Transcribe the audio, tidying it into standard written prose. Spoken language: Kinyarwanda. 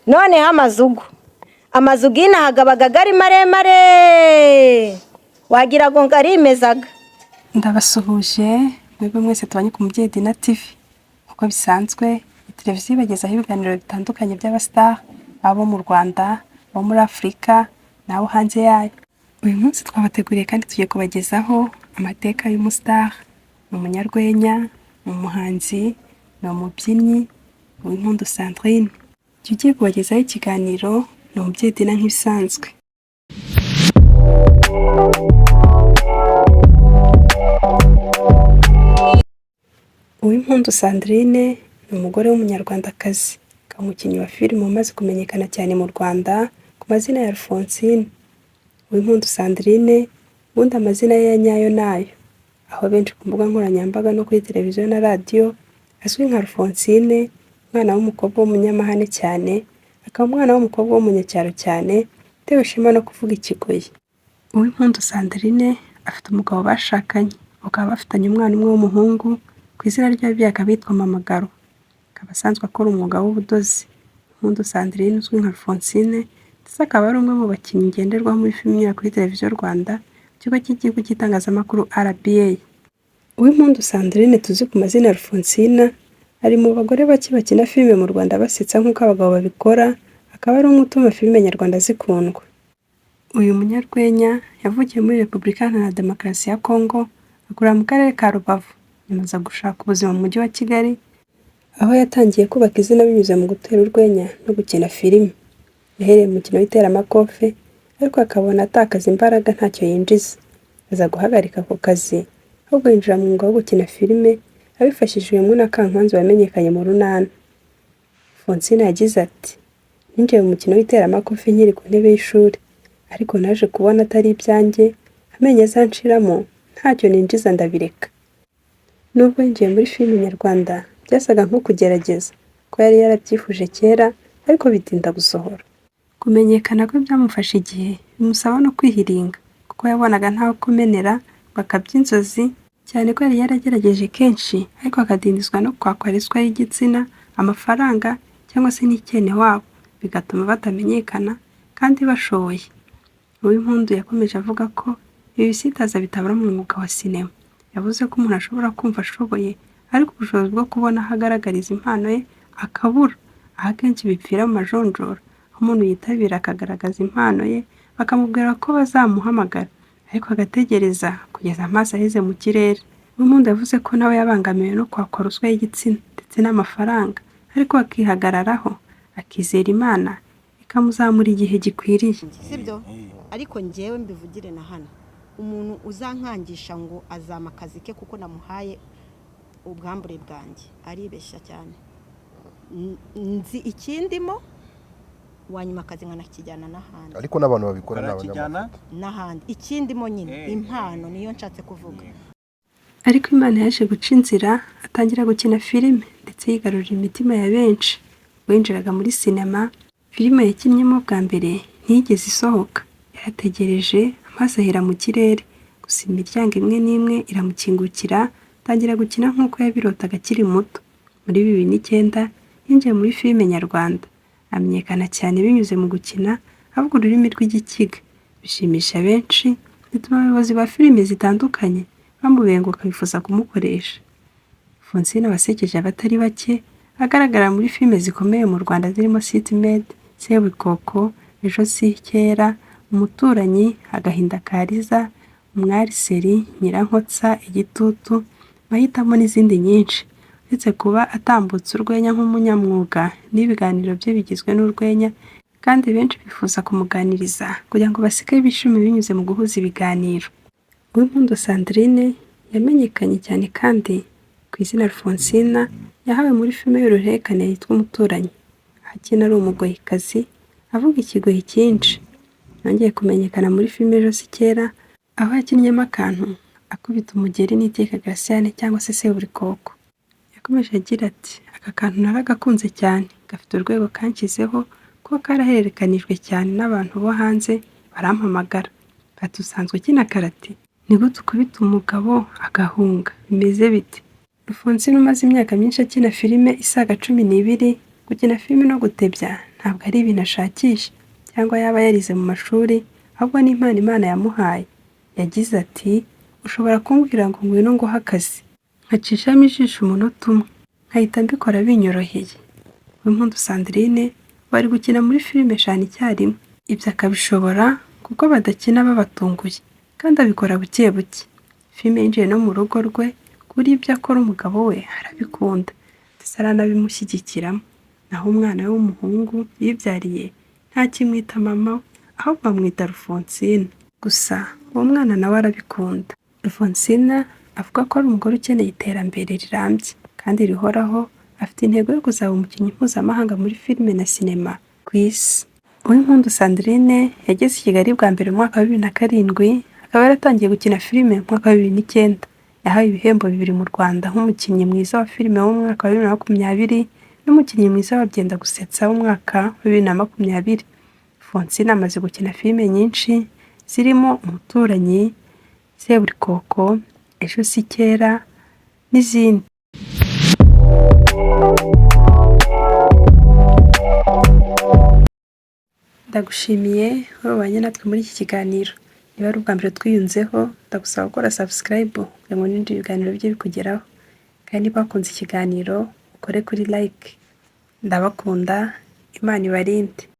Noneho amazugu, amazu g'inaha gabaga gari maremare, wagira ngo ngarimezaga. Ndabasuhuje mwebwe mwese tubanye ku Mubyeyi Dina TV. Nk'uko bisanzwe, iyi televiziyo ibagezaho ibiganiro bitandukanye by'abastar, abo mu Rwanda, abo muri Afurika n'abo hanze yayo. Uyu munsi twabateguriye kandi tugiye kubagezaho amateka y'umustar, ni umunyarwenya, ni umuhanzi, ni umubyinnyi, Uwimpundu Sandrine. Jya ugiye kubagezaho ikiganiro ni Umubyeyi Dina nk'ibisanzwe. Uwimpundu Sandrine ni umugore w'umunyarwandakazi, akaba umukinnyi wa filime umaze kumenyekana cyane mu Rwanda ku mazina ya Alphonsine. Uwimpundu Sandrine ubundi amazina ye ya nyayo ni ayo, aho benshi ku mbuga nkoranyambaga no kuri televiziyo na radiyo azwi nka Alphonsine, umwana w'umukobwa w'umunyamahane cyane, akaba umwana w'umukobwa w'umunyacyaro cyane, utewe ishema no kuvuga ikigoyi. Uwimpundu Sandrine afite umugabo bashakanye, bakaba bafitanye umwana umwe w'umuhungu, ku izina ry'ababyeyi akaba yitwa Mamagaro, akaba asanzwe akora umwuga w'ubudozi. Impundu Sandrine uzwi nka Alphonsine ndetse akaba ari umwe mu bakinnyi ngenderwaho muri filime inyura kuri televiziyo Rwanda, ikigo cy'igihugu cy'itangazamakuru RBA. Uwimpundu Sandrine tuzi ku mazina Alphonsine, ari mu bagore bake bakina filime mu Rwanda basetsa nk'uko abagabo babikora, akaba ari umwe utuma filime nyarwanda zikundwa. Uyu munyarwenya yavukiye muri Repubulika Iharanira Demokarasi ya Congo, akurira mu karere ka Rubavu, nyuma aza gushaka ubuzima mu mujyi wa Kigali, aho yatangiye kubaka izina binyuze mu gutera urwenya no gukina filime. Yahereye mu mukino w'iteramakofe ariko akabona atakaza imbaraga ntacyo yinjiza, aza guhagarika ako kazi ahubwo yinjira mu mwuga wo gukina filime abifashijwemo na Kankwanzi wamenyekanye mu Runana. Alphonsine yagize ati "Ninjiye mu mukino w'iteramakofe nkiri ku ntebe y'ishuri, ariko naje kubona atari ibyanjye, amenyo azanshiramo ntacyo ninjiza ndabireka." Nubwo yinjiye muri filime nyarwanda byasaga nko kugerageza, ko yari yarabyifuje kera ariko bitinda gusohora. Kumenyekana kwe byamufashe igihe bimusaba no kwihiringa kuko yabonaga ntawe kumenera ngo akabye inzozi, cyane ko yari yaragerageje kenshi ariko akadindizwa no kwakwa ruswa y'igitsina, amafaranga cyangwa se n'icyenewabo, bigatuma batamenyekana kandi bashoboye. Uwimpundu yakomeje avuga ko ibi bisitaza bitabura mu mwuga wa sinema. Yavuze ko umuntu ashobora kumva ashoboye ariko ubushobozi bwo kubona aho agaragariza impano ye akabura, aho akenshi bipfira mu majonjora, aho umuntu yitabira akagaragaza impano ye bakamubwira ko bazamuhamagara ariko agategereza kugeza amaso aheze mu kirere. Uwimpundu yavuze ko nawe yabangamiwe no kwakwa ruswa y'igitsina ndetse n'amafaranga, ariko akihagararaho akizera Imana ikamuzamura igihe gikwiriye. Sibyo, ariko ngewe mbivugire na hano, umuntu uzankangisha ngo azama akazi ke kuko namuhaye ubwambure bwanjye aribeshya cyane. Nzi ikindimo, wanyuma akazi nkanakijyana n'ahandi. Ariko n'abantu babikora ni Barakijyana? abanyamafuti. N'ahandi ikindimo nyine, impano niyo nshatse kuvuga. Ariko Imana yaje guca inzira atangira gukina filime ndetse yigarurira imitima ya benshi. Ubwo yinjiraga muri sinema, filime yakinnyemo bwa mbere ntiyigeze isohoka. Yarategereje amaso ahera mu kirere, gusa imiryango imwe n'imwe iramukingukira atangira gukina nk'uko yabirotaga akiri muto. Muri 2009 yinjiye muri filime nyarwanda, amenyekana cyane binyuze mu gukina avuga ururimi rw'Igikiga, bishimisha benshi, bituma abayobozi ba filime zitandukanye bamubenguka bifuza kumukoresha. Alphonsine wasekeje abatari bake, agaragara muri filime zikomeye mu Rwanda zirimo City Maid, Seburikoko, Ejo si kera, Umuturanyi, Agahinda ka Liza, Umwari Seri, Nyirankotsa, Igitutu, Mahitamo n'izindi nyinshi. Uretse kuba atambutsa urwenya nk'umunyamwuga, n'ibiganiro bye bigizwe n'urwenya kandi benshi bifuza kumuganiriza kugira ngo baseke bishime binyuze mu guhuza ibiganiro. Uwimpundu Sandrine yamenyekanye cyane kandi ku izina Alphonsine yahawe muri filime y'uruhererekane yitwa Umuturanyi, aho akina ari umugoyikazi avuga ikigoyi cyinshi. Yongeye kumenyekana muri filime Ejo si kera, aho yakinnyemo akantu akubita umugeri n'Iteka Gratien cyangwa se Seburikoko. Yakomeje agira ati "Aka kantu naragakunze cyane, gafite urwego kanshyizeho kuko karahererekanijwe cyane n'abantu bo hanze barampamagara, bati usanzwe ukina karate, ni gute ukubita umugabo agahunga, bimeze bite?" Alphonsine umaze imyaka myinshi akina filime isaga 12, gukina filime no gutebya Ntabwo ari ibintu ashakisha cyangwa yaba yarize mu mashuri, ahubwo ni impano Imana yamuhaye. Yagize ati "Ushobora kumbwira ngo ngwino nguhe akazi, nkacishamo ijisho umunota umwe, nkahita mbikora binyoroheye." Uwimpundu Sandrine bari gukina muri filime eshanu icyarimwe, ibyo akabishobora kuko badakina babatunguye kandi abikora buke buke. Filime yinjiye no mu rugo rwe ku buryo ibyo akora umugabo we arabikunda ndetse aranabimushyigikiramo. Naho umwana we w'umuhungu yibyariye ntakimwita mama we, ahubwo amwita Alphonsine. Gusa uwo mwana nawe arabikunda. Alphonsine avuga ko ari umugore ukeneye iterambere rirambye kandi rihoraho, afite intego yo kuzaba umukinnyi mpuzamahanga muri filime na sinema ku isi. Uwimpundu Sandrine yageze i Kigali bwa mbere mu mwaka wa 2007, akaba yaratangiye gukina filime mu mwaka wa 2009. Yahawe ibihembo bibiri mu Rwanda nk'umukinnyi mwiza wa filime w'umwaka wa 2020 n'umukinnyi mwiza wa Byendagusetsa w'umwaka wa 2020. Alphonsine amaze gukina filime nyinshi zirimo Umuturanyi, Seburikoko, Ejo si kera n'izindi. Ndagushimiye wowe wabanye natwe muri iki kiganiro. Niba ari ubwa mbere twiyunzeho, ndagusaba gukora subscribe kugira ngo n'ibindi biganiro bijye bikugeraho. Kandi niba wakunze ikiganiro, ukore kuri like. Ndabakunda, Imana ibarinde.